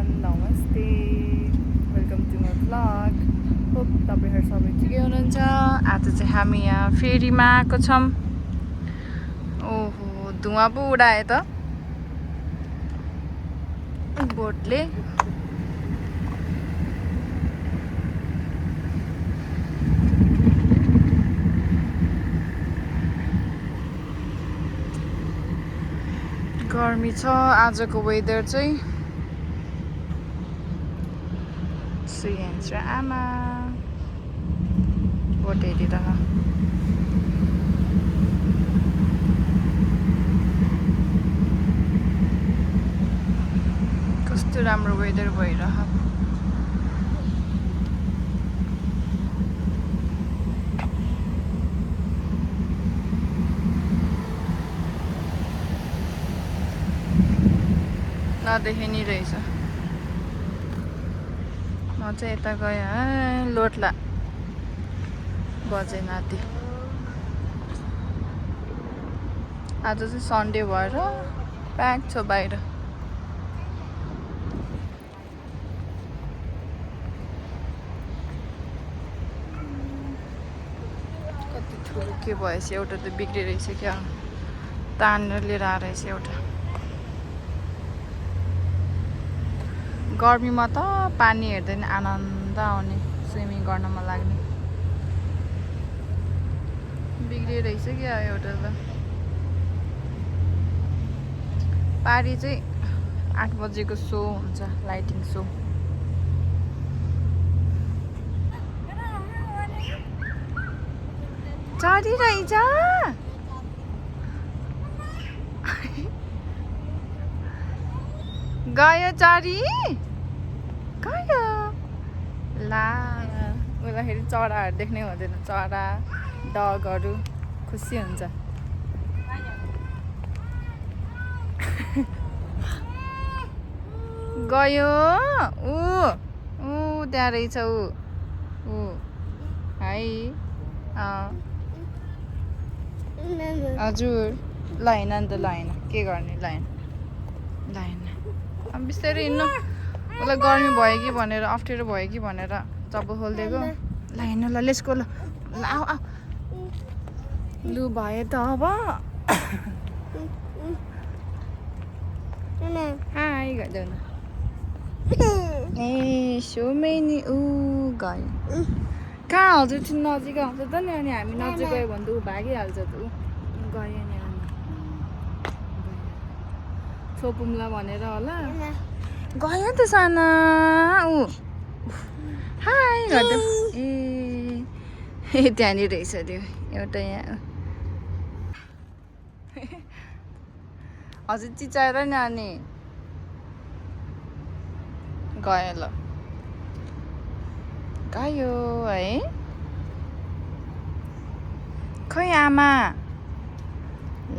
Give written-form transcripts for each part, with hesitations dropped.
Everyone नमस्ते welcome to my vlog hope तपाईहरु सबै ठिकै हुनुहुन्छ आज चाहिँ हामी यहाँ फेरीमा आएको छौं ओहो धुवा पो उडाए त बोटले गर्मी छ आजको वेदर चाहिँ सुयन्स र आमा बोट हेरिरह कस्तो राम्रो वेदर भइरह नदेखे नि रहेछ म चाहिँ यता गएँ लोटला बजे नाति आज चाहिँ सन्डे भएर प्याक छ बाहिर कति ठुलो के भएछ एउटा त बिग्रिरहेछ क्या तानेर लिएर आएछ एउटा गर्मीमा त पानी हेर्दै नि आनन्द आउने स्विमिङ गर्नमा लाग्ने बिग्रिरहेछ क्या एउटा त पारी चाहिँ 8 बजेको सो हुन्छ लाइटिङ सो चढिरहेछ गयो चरी गयो ला उदाखेरि चराहरू देख्नै हुँदैन चरा डगहरू खुसी हुन्छ गयो ऊ त्यहाँ रहेछ ऊ है हजुर ल हैन नि त ल हैन के गर्ने ल हैन अब बिस्तारै हिँड्नु उसलाई गर्मी भयो कि भनेर अप्ठ्यारो भयो कि भनेर चप्पल खोलिदिएको ल हिँड्नु ल लेसको ल आऊ आऊ लु भयो त अब हाई गरिदेऊ न ए सोमै नि गयो कहाँ हजुर चाहिँ नजिक आउँछ त नि अनि हामी नजिक गयो भने त ऊ भागिहाल्छ त ऊ गयो नि अनि छोपुम्ला भनेर होला गयो त साना ऊ हाई गरिदेऊ ए त्यहाँनिर रहेछ त्यो एउटा यहाँ हजुर चिचाएर नि अनि गयो ल गयो है खोइ आमा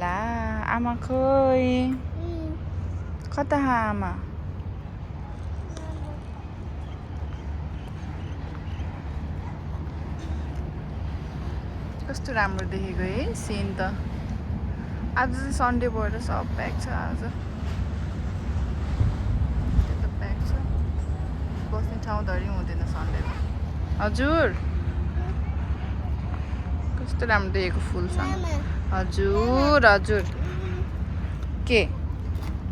ला आमा खोइ कता आमा कस्तो राम्रो देखेको है सिन त आज चाहिँ सन्डे भएर सब प्याक छ आज त्यो त प्याक छ बस्ने ठाउँ धरि हुँदैन सन्डेमा हजुर कस्तो राम्रो देखेको फुलसँग हजुर हजुर के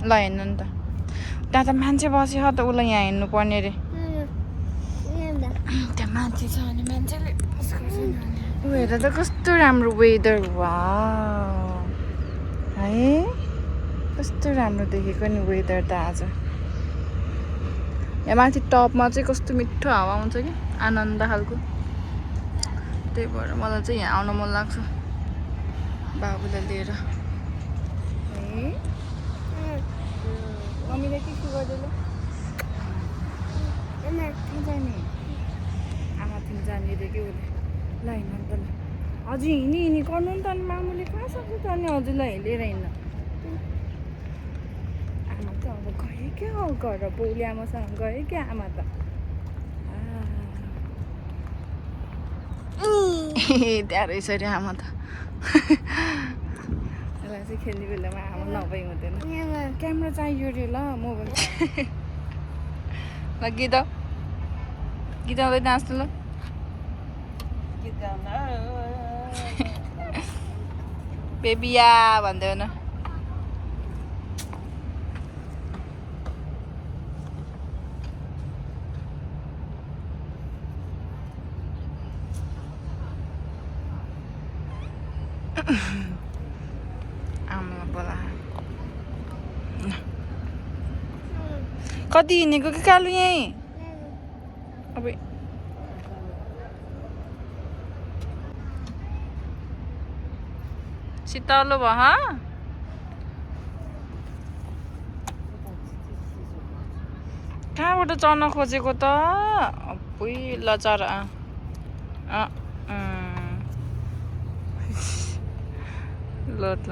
ल हिँड्नु नि त त्यहाँ त मान्छे बस्यो त उसलाई यहाँ हिँड्नु पर्ने रे त्यहाँ मान्छे छ अनि मान्छेले ऊ हेर त कस्तो राम्रो वेदर वाउ है कस्तो राम्रो देखेको नि वेदर त आज यहाँ माथि टपमा चाहिँ कस्तो मिठो हावा आउँछ कि आनन्द खालको त्यही भएर मलाई चाहिँ यहाँ आउन मन लाग्छ बाबुलाई लिएर है मम्मीले के गरिदिनु जाने आमा तिमी जाने रे कि उसले ल हिँड्नु त ल हजुर हिँडी गर्नु नि त अनि मामुले कहाँ सक्छ त अनि हजुरलाई लिएर हिँड्न आमा त अब गयो क्या घर पौली आमासँग गयो क्या आमा त त्यहाँ रहेछ अरे आमा त यसलाई चाहिँ खेल्ने बेलामा आमा नभई हुँदैन क्यामेरा चाहियो अरे ल मोबाइल ल गीत आउँदै नाच्नु ल बेबिया भन्दै हो न आमालाई बोला कति हिँडेको कि कालु यहीँ अब शीतलो भयो कहाँबाट चढ्न खोजेको त अपुई लचर लोट ल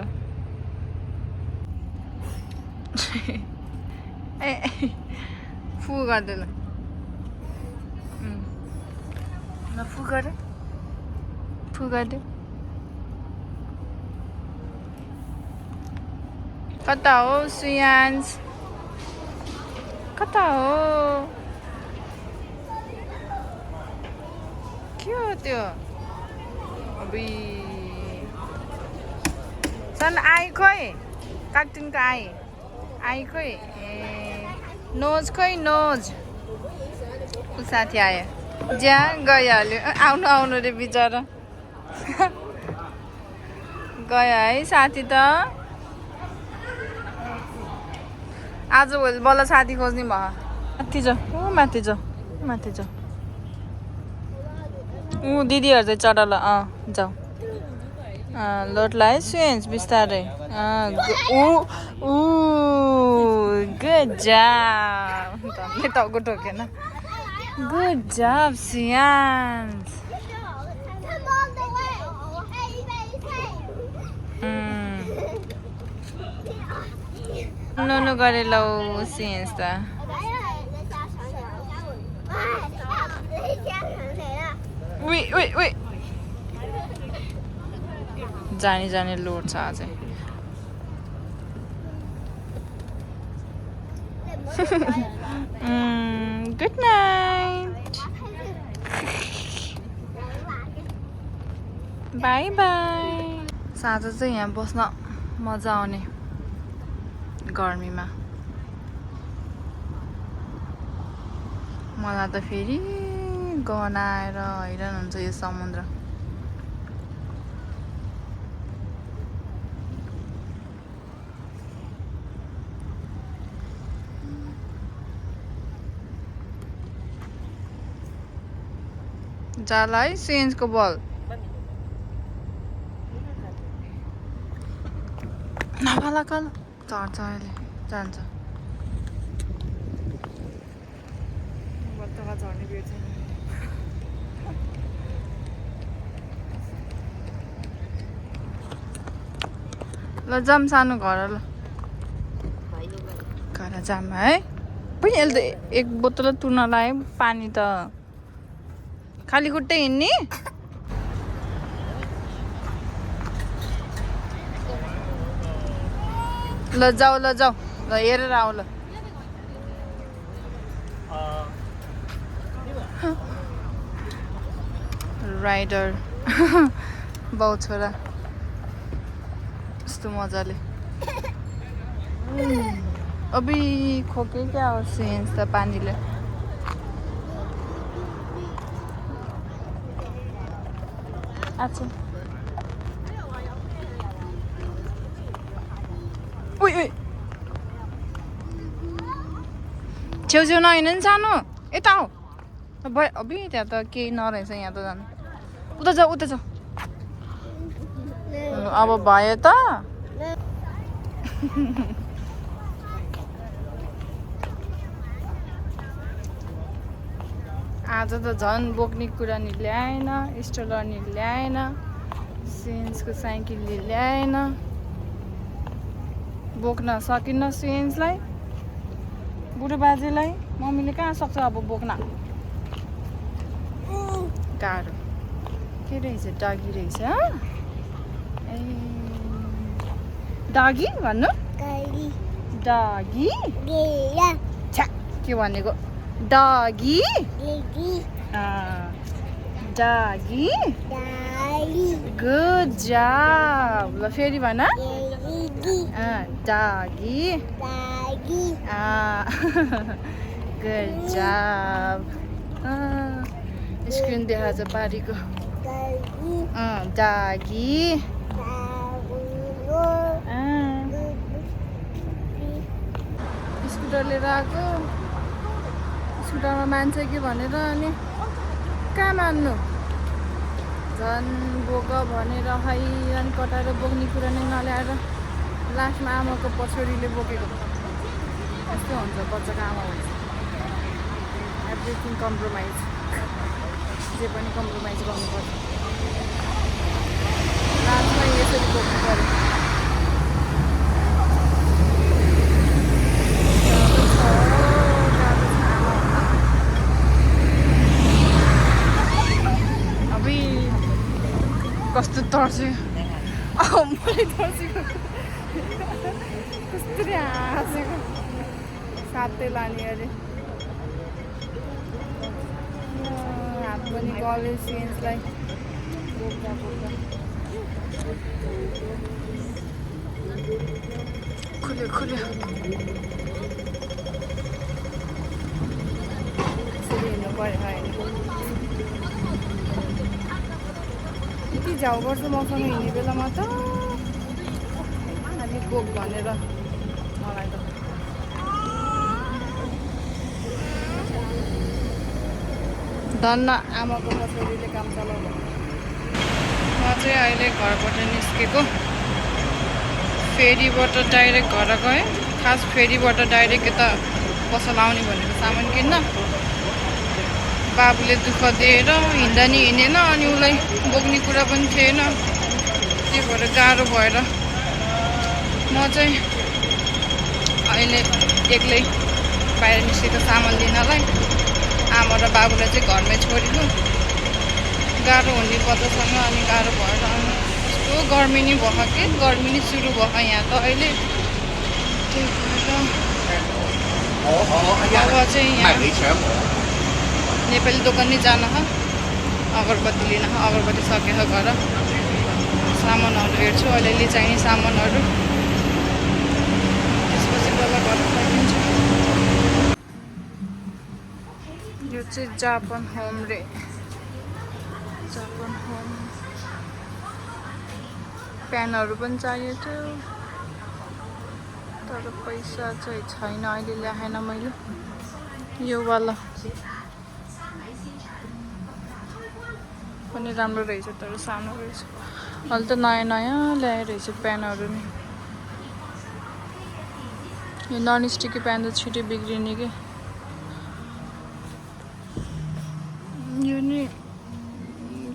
ए फु गर्दै ल फु गर्दै कता हो सुयान्स कता हो के हो त्यो अबुई सन आई खोइ काक्टिङको आई खोइ ए नोज खोइ नोज ऊ साथी आयो ज्या गइहाल्यो आउनु रे बिचरा गयो है साथी त आज भोलि बल्ल साथी खोज्ने भयो माथि जाऊ ऊ दिदीहरू चाहिँ चढल जाऊ लोटला है सुन्स बिस्तारै गुड जब धनले टाउको ठोकेन गुड जब सुयान्स नुनु गरे लौ सुन्स त जाने लोड छ अझै गुड नाइट बाई बाई साँझ चाहिँ यहाँ बस्न मजा आउने गर्मीमा मलाई त फेरि गनाएर हैरान हुन्छ यो समुद्र जाला है सेन्सको बल नपाला कल चढ्छ अहिले जान्छ बत्तका झर्ने बेर छैन ल जाम सानो घर ल घर जाम है पनि यसले त एक बोतल तुर्न लायो पानी त खाली खुट्टै हिँड्ने ल जाऊ ल हेरेर आऊ ल राइडर बाउ छोरा यस्तो मजाले अबि खोके क्या हो सेन्स त पानीले अच्छा उइ छेउछेउ नहिँड नि सानो यता हो भयो अबि त्यहाँ त केही नरहेछ यहाँ त जानु उता जाऊ अब भयो त आज त झन् बोक्ने कुरा नि ल्याएन स्ट्रोलर नि ल्याएन सेन्सको साइकल ल्याएन बोक्न सकिन्न सेन्सलाई बुढो बाजेलाई मम्मीले कहाँ सक्छ अब बोक्न गाह्रो के रहेछ डगी रहेछ ए डगी भन्नु डगी छ्या के भनेको Doggy. Doggy. Doggy. Doggy. Good job. ल फेरि भन. Doggy. Doggy. Doggy. Good job. Screen देखाएको छ पारीको. Doggy. स्कुटर लिएर आएको. स्कुटरमा मान्छे कि भनेर अनि कहाँ मान्नु झन् बोक भनेर हैरान कटाएर बोक्ने कुरा नै नल्याएर लास्टमा आमाको पछाडिले बोकेको. यस्तो हुन्छ बच्चाको आमा हुन्छ. Everything compromise. जे पनि कम्प्रोमाइज गर्नुपर्छ. लास्टमा यसरी बोक्नु पऱ्यो. कस्तो तर्स्यो. मैले तर्सेको कस्तरी हाँसेको. साथै लाने अरे हात पनि गल्यो सेन्सलाई बोक्दा बोक्दा. खुल्यो खुल्यो. यसरी हिँड्नु पऱ्यो होइन. यति झाउ गर्छ मसँग हिँड्ने बेलामा त अलिक बोक भनेर मलाई त. धन्न आमाको पछाडिले काम चलाउनु. म चाहिँ अहिले घरबाट निस्केको. फेरीबाट डाइरेक्ट घर गएँ. खास फेरीबाट डाइरेक्ट यता पसल आउने भनेको सामान किन्न. बाबुले दुःख दिएर हिँड्दा नि हिँडेन अनि उसलाई बोक्ने कुरा पनि थिएन. त्यही भएर गाह्रो भएर म चाहिँ अहिले एक्लै बाहिर निस्केको सामान लिनलाई. आमा र बाबुलाई चाहिँ घरमै छोडिदिनु. गाह्रो हुने बच्चासँग अनि गाह्रो भएर अनि यस्तो गर्मी नै भयो कि गर्मी नै सुरु भयो यहाँ त अहिले. त्यही भएर अब चाहिँ यहाँ नेपाली दोकान नै जान अगरबत्ती लिन. अगरबत्ती सकेर गएर सामानहरू हेर्छु. अलिअलि चाहिने सामानहरू. त्यसपछि बेला घर फर्किन्छ. यो चाहिँ जापान होम रे. Japan home. पेनहरू पनि चाहिएको थियो तर पैसा चाहिँ छैन. अहिले ल्याएन मैले. यो वाला पनि राम्रो रहेछ तर सानो रहेछ. अहिले त नयाँ नयाँ ल्याइरहेछ पेनहरू नि. यो नन स्टिकी पेन त छिटो बिग्रिने कि. यो नि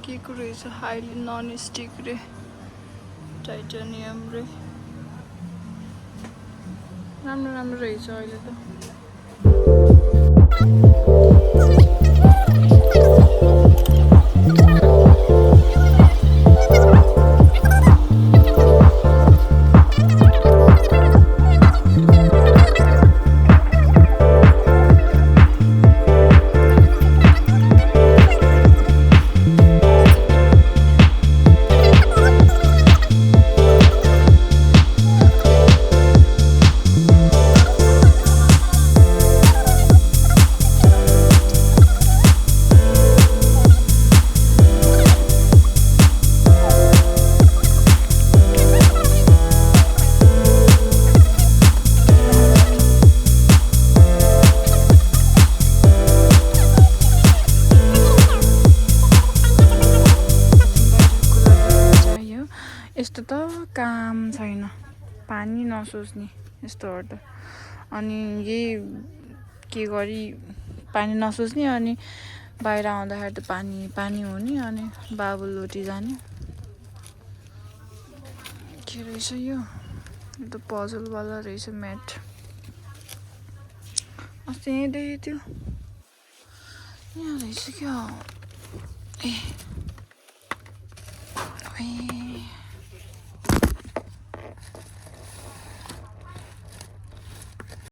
के को रहेछ. हाइली नन स्टिक रे. टाइटानियम रे. राम्रो राम्रो रहेछ अहिले त. यस्तो त काम छैन. पानी नसोच्ने यस्तोहरू त. अनि यही के गरी पानी नसोच्ने अनि बाहिर आउँदाखेरि त पानी पानी हुने. अनि बाबु लोटी जाने. के रहेछ यो. यो त पजलवाला रहेछ म्याट. अस्ति यहीँ देखेको थियो. यहाँ रहेछ क्या. ए